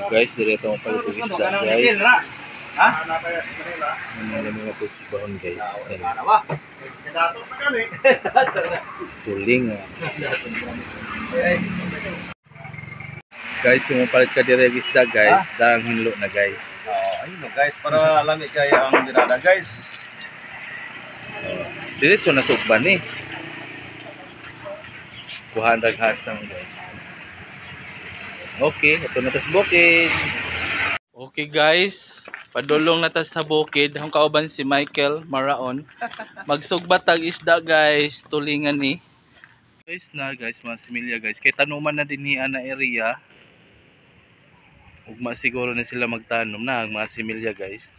Guys, diretso mo palit og isda, guys. Ha? Ano na mga pusbahon, guys. Ayan. Tuling ah. Guys, kung mapalit ka dire og isda, guys, dang hinlo na, guys. Oh, ayun no, guys, para lami kay ang dinada, guys. Oh, diretso na sugban ni. Kuhaan rag hasang, guys. Okay, ito na tas bukid. Okay guys, padulong na tas sa bukid. Ang kauban si Michael Maraon. Magsugba tag isda guys, tulingan ni. Guys na guys, mga similya guys. Kay tanuman na din niya na area. Ugma siguro na sila magtanom na ang mga similya guys.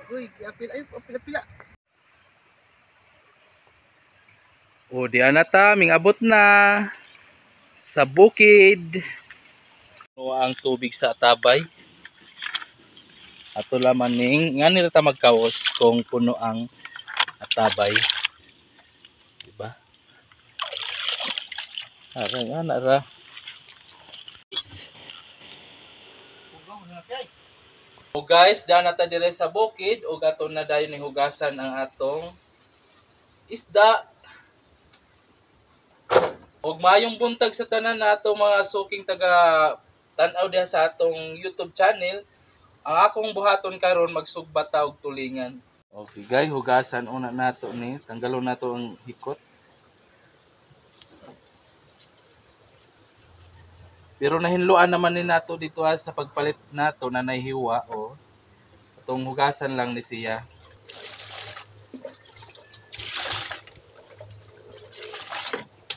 Uy, apil ay apil-apila. O di ana ta, mingabot na sa bukid. O ang tubig sa tabay. Ato laman ning nga nila ta magkaos kung puno ang atabay. Diba? Ara nga na ra. O guys, daan na ta dire sa bukid ug ato na dayon ning hugasan ang atong isda. Og mayong buntag sa tanan nato mga suking taga tan-aw diha sa atong YouTube channel. Ang akong buhaton karon magsugba ta og tulingan. Okay guys, hugasan una nato ni, tanggalon nato ang hikot. Pero nahinloan naman ni nato dito ha, sa pagpalit nato na nahiwa o. Atong hugasan lang ni siya.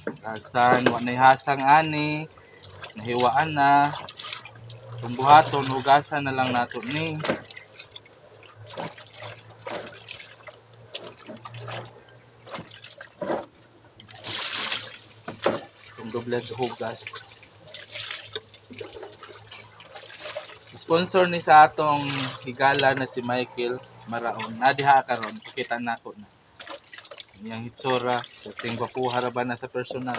Hugasan, wa nay hasang ani, nahiwaan na. Itong buhaton, hugasan na lang nato ni. Itong doble hugas. Sponsor ni sa atong higala na si Michael Maraon. Nadiha karon, kita nako na. Iyang hitsura, ting gwapuha ra ba na sa personal.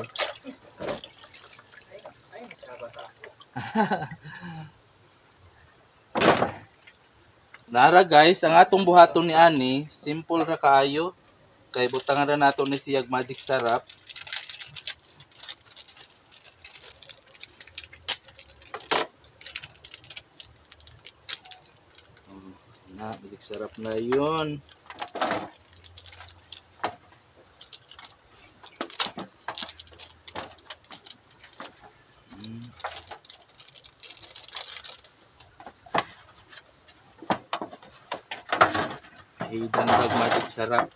Nara guys, ang atong buhaton ni ani, simple ra kaayo. Kay butangan ra nato ni siyag magic sarap. Na, magic sarap na yun. Hidan rag magic sarap.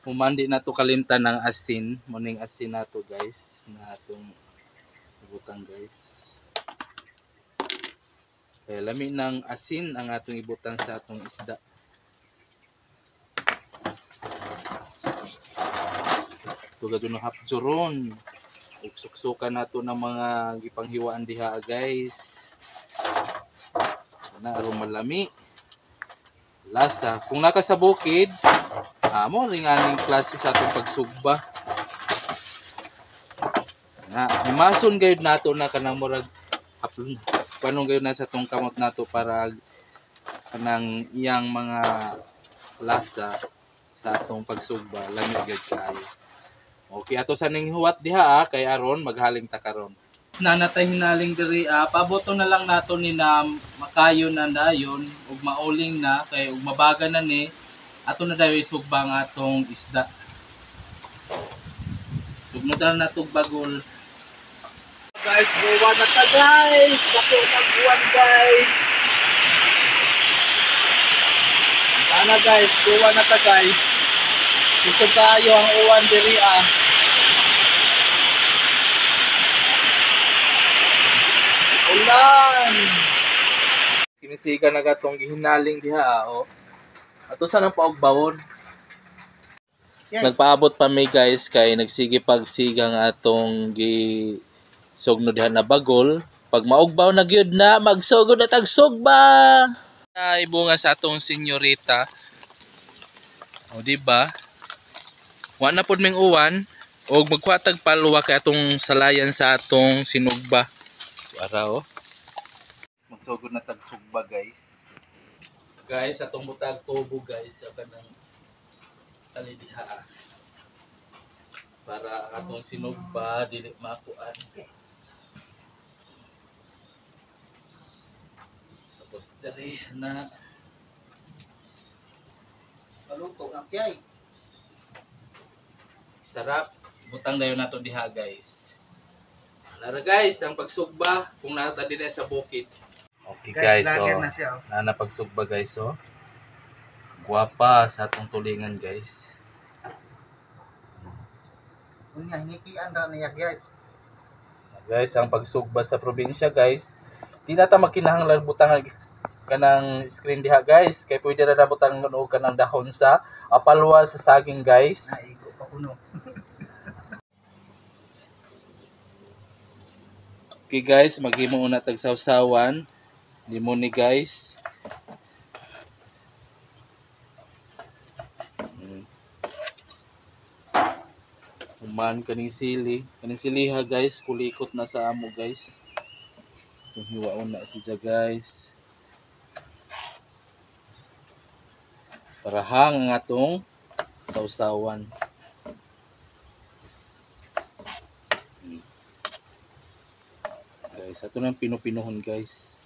Humandi na to kalimtan ng asin. Muning asin na to guys. Na atong ibutang guys. Kaya lami ng asin ang atong ibutang sa atong isda. Tugad ng hapjuron. Ug suksukan nato ng mga gipanghiwaan diha guys. Na aron malami. Lasa. Kung naka sa bukid, mo ring aning klase sa atong pagsugba. Na, himason gayud nato na kanang murag haplon. Paano gayud na sa atong kamot nato para kanang iyang mga lasa sa atong pagsugba lami gyud kaayo. Okay, ato sa ning huwat diha kay aron maghaling ta karon. Nanatay hinaling diri paboto na lang nato ni na makayo na dayon ug mauling na kay ug mabaga na ni ato na dayon isugba ang atong isda. Sugnod na nato bagol. Guys, buwan na ta guys. Dako nag buwan guys. Sana guys, buwan na ta guys. Gusto tayo ang uwan diri ah. Ulan. Sinisiga na gatong gihinaling diha oh. Ato sa nang paugbawon. Nagpaabot pa mi guys kay nagsige pagsigang atong gi sugno diha na bagol. Pag maugbaw na gyud na magsugod na tag sugba. Ay bunga sa atong senyorita. O di ba? Wa na pud ming uwan og magkuha tag palwa kay atong salayan sa atong sinugba. Ara oh. Magsugod na tag sugba guys. Guys, atong butag tubo guys sa kanang tali diha para atong sinugba dili makuan. Tapos diri na Maluto na kay. Sarap. Butang dayon nato diha guys. Nara guys, ang pagsugba kung nata din sa bukid. Okay guys, so vlogger na siya. Oh. Na pagsugba guys oh. Guwapa sa atong tulingan guys. Unya hingikian ra niya guys. Guys, ang pagsugba sa probinsya guys, di na ta makinahanglan butang kanang screen diha guys, kay pwede ra na butang og kanang dahon sa apalwa sa saging guys. Naigo pa kuno. Okay guys, maghimo una tag sawsawan. Limon ni guys. Human kaning sili. Kaning siliha guys, kulikot na sa amo guys. Itong hiwaon na siya guys. Para hang ang atong sawsawan. Guys, ato nang pinupinuhon guys.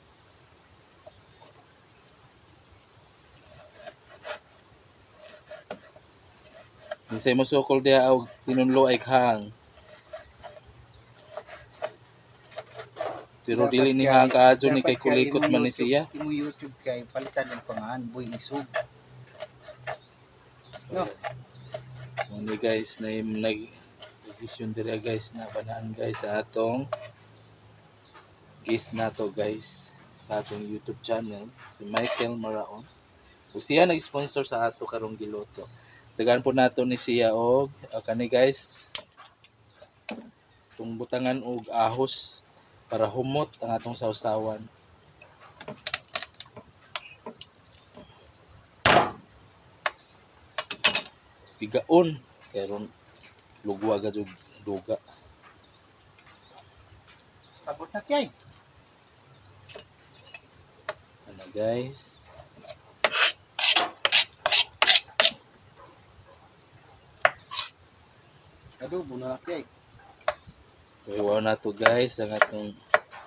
Binsay mo sukol diha og tinunlo ay hang. Pero Dapat dili ni hang kaadyo ni dapat kay kulikot imong man ni YouTube- siya. Imong YouTube kay palitan ang pangalan Boy Isog. No. Muni guys na yung nag suggestion dira guys na banaan guys sa atong guest nato guys sa atong YouTube channel si Michael Maraon. Ug siya nag-sponsor sa ato karong giluto. Dagan po nato ni siya og kani guys itong butangan og ahos para humot ang atong sawsawan. Pigaon karon lugwa gad og duga. Sabot na kay. Ano guys? Adobo na kay. Iwaw na to guys ang atong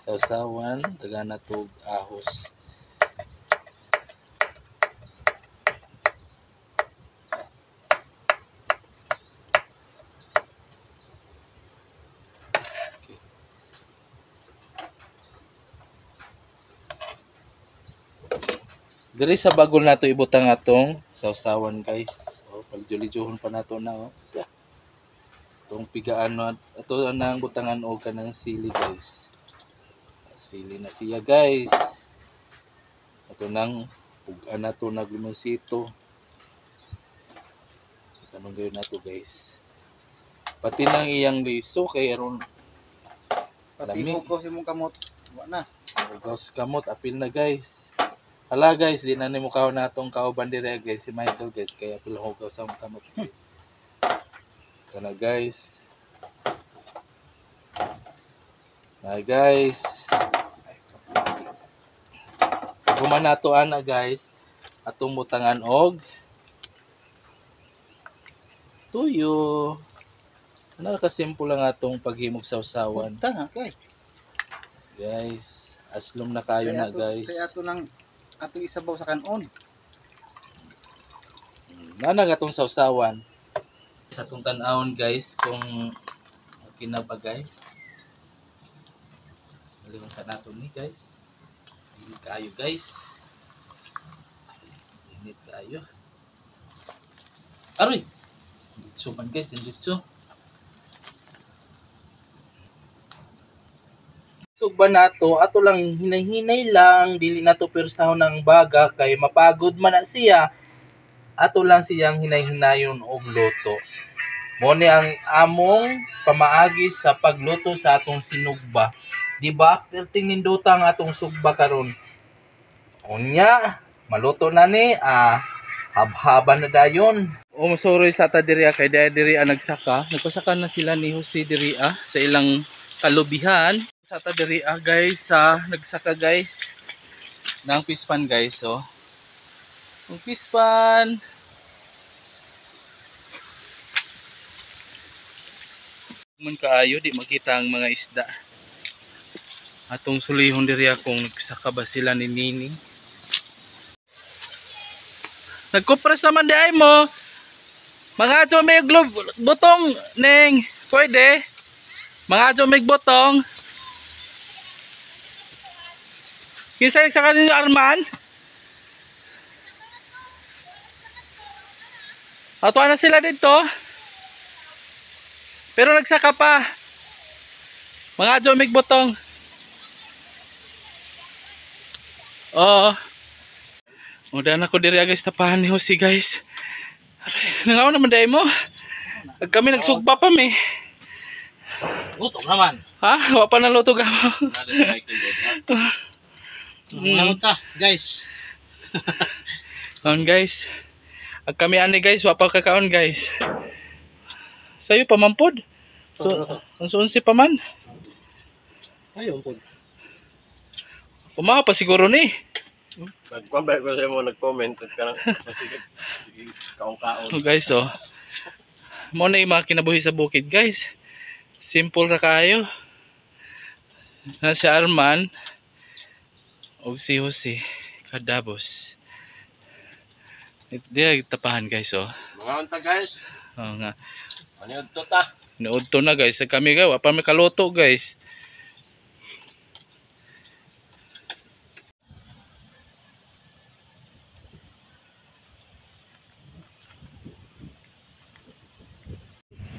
sawsawan, dagan na to og ahos. Okay. Diri sa bagol nato ibutang atong sawsawan guys. Oh, pagjuli-juhon pa nato na oh. Yeah. Itong pigaan na ato nang butangan og kanang sili guys. Sili na siya guys. Ato nang pugan nato nag limonsito. Kanong gayon nato guys. Pati nang iyang liso kay aron Pati Lami. hugaw imong kamot. Wa na. Hugaw sa kamot, apil na guys. Hala guys, di na ni mukhaw na atong kauban dire guys, si Michael guys, kaya apil hugaw sa kamot guys. Kana guys. Na guys. Human nato ana guys, atong butangan og tuyo. Ano ka simple lang atong paghimog sawsawan. Butang ha kay. Guys, aslom na kayo na guys. Kay ato nang atong isabaw sa kanon. Nana atong sawsawan. Sa atong tan-awon guys kung okay na ba guys. Malingon sa nato ni guys. Init kayo guys. Init kayo. Aroy! Ditso man guys, ditso. Sugba nato, ato lang hinay-hinay lang, dili nato persahon ang baga kay mapagod man na siya. Ato lang siyang hinay-hinayon og luto. Mo ni ang among pamaagi sa pagluto sa atong sinugba. Di ba? Perting nindota ang atong sugba karon. Unya, Maluto na ni, habhaban na dayon. Umusuroy sa ta diri kay diri diri nagsaka. Nagpasaka na sila ni Jose diri sa ilang kalubihan. Sa ta diri guys, sa nagsaka guys ng pispan guys, oh. Ang pispan. Man kaayo di makita ang mga isda. Atong sulihon diri kung nagsaka ba sila ni Nini. Nagkupras naman di ay mo. Mga adyo may butong ning pwede. Mga adyo may butong. Kinsa nagsaka ninyo Arman? Ato na sila dito. Pero nagsaka pa. Mga adyo may butong. Oo. Muda na ko diri guys, tapahan ni Jose guys. Aray, nangaw naman dahil mo. Kami nagsugba pa mi. Gutom naman. Ha? Wa pa naluto ka mo. Mga ta, guys. Kaon guys. Ag kami ani guys, wa pa kakaon guys. Sayo pa man pod. So, unsi pa man. Ayun pod. Umaha pa siguro ni. Nag-comment ko sa mo, nag-comment at kanang kaong-kaon. Oh, guys, oh. Mo na yung mga kinabuhi sa bukid, guys. Simple ra kayo. Na si Arman og si Jose Kadabos. Di tapahan, guys, oh. Mga unta guys, Oo nga. ano to ta? Nood to na, guys. Kami, guys, wa pa may kaluto, guys.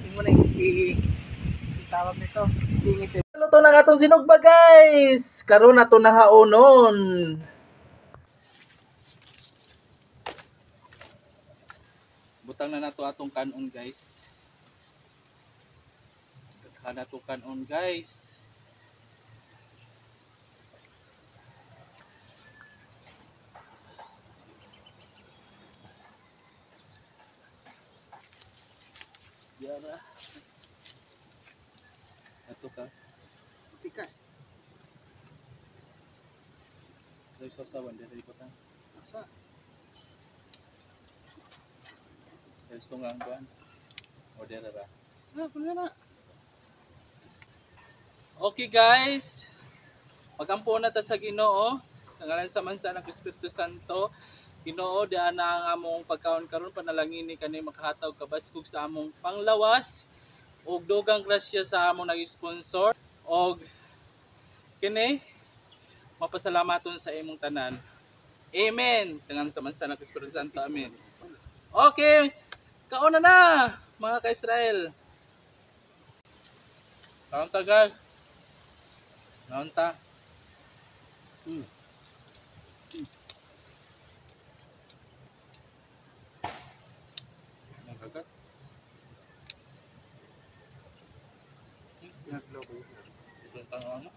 Hindi mo na tawag nito. Singit. Luto na nga itong sinugba, guys. Karon na to nahaonon. Butang na nato atong kanon, guys. Daghan na to kanon, guys. Yara. Ato ka. Pikas. Dahil sa usawan, dahil ko tang. Asa? Dahil sa tungang kuan. O dere ra. Ah, kuno na. Okay guys. Magampo na ta sa Ginoo. Sa ngalan sa mansa ng Espiritu Santo. Ginoo, dian na ang among pagkaon karon, panalangini kani makahatag kabaskog sa among panglawas ug dugang grasya sa among nag-sponsor og kini mapasalamaton sa imong tanan. Amen. Sa ngalan sa mansa ng Espiritu Santo. Amen. Okay. Kaon na na mga ka-Israel. Kaon ta guys. Kaon ta. Nagkagat. Naglaw ko. Ito ang ano?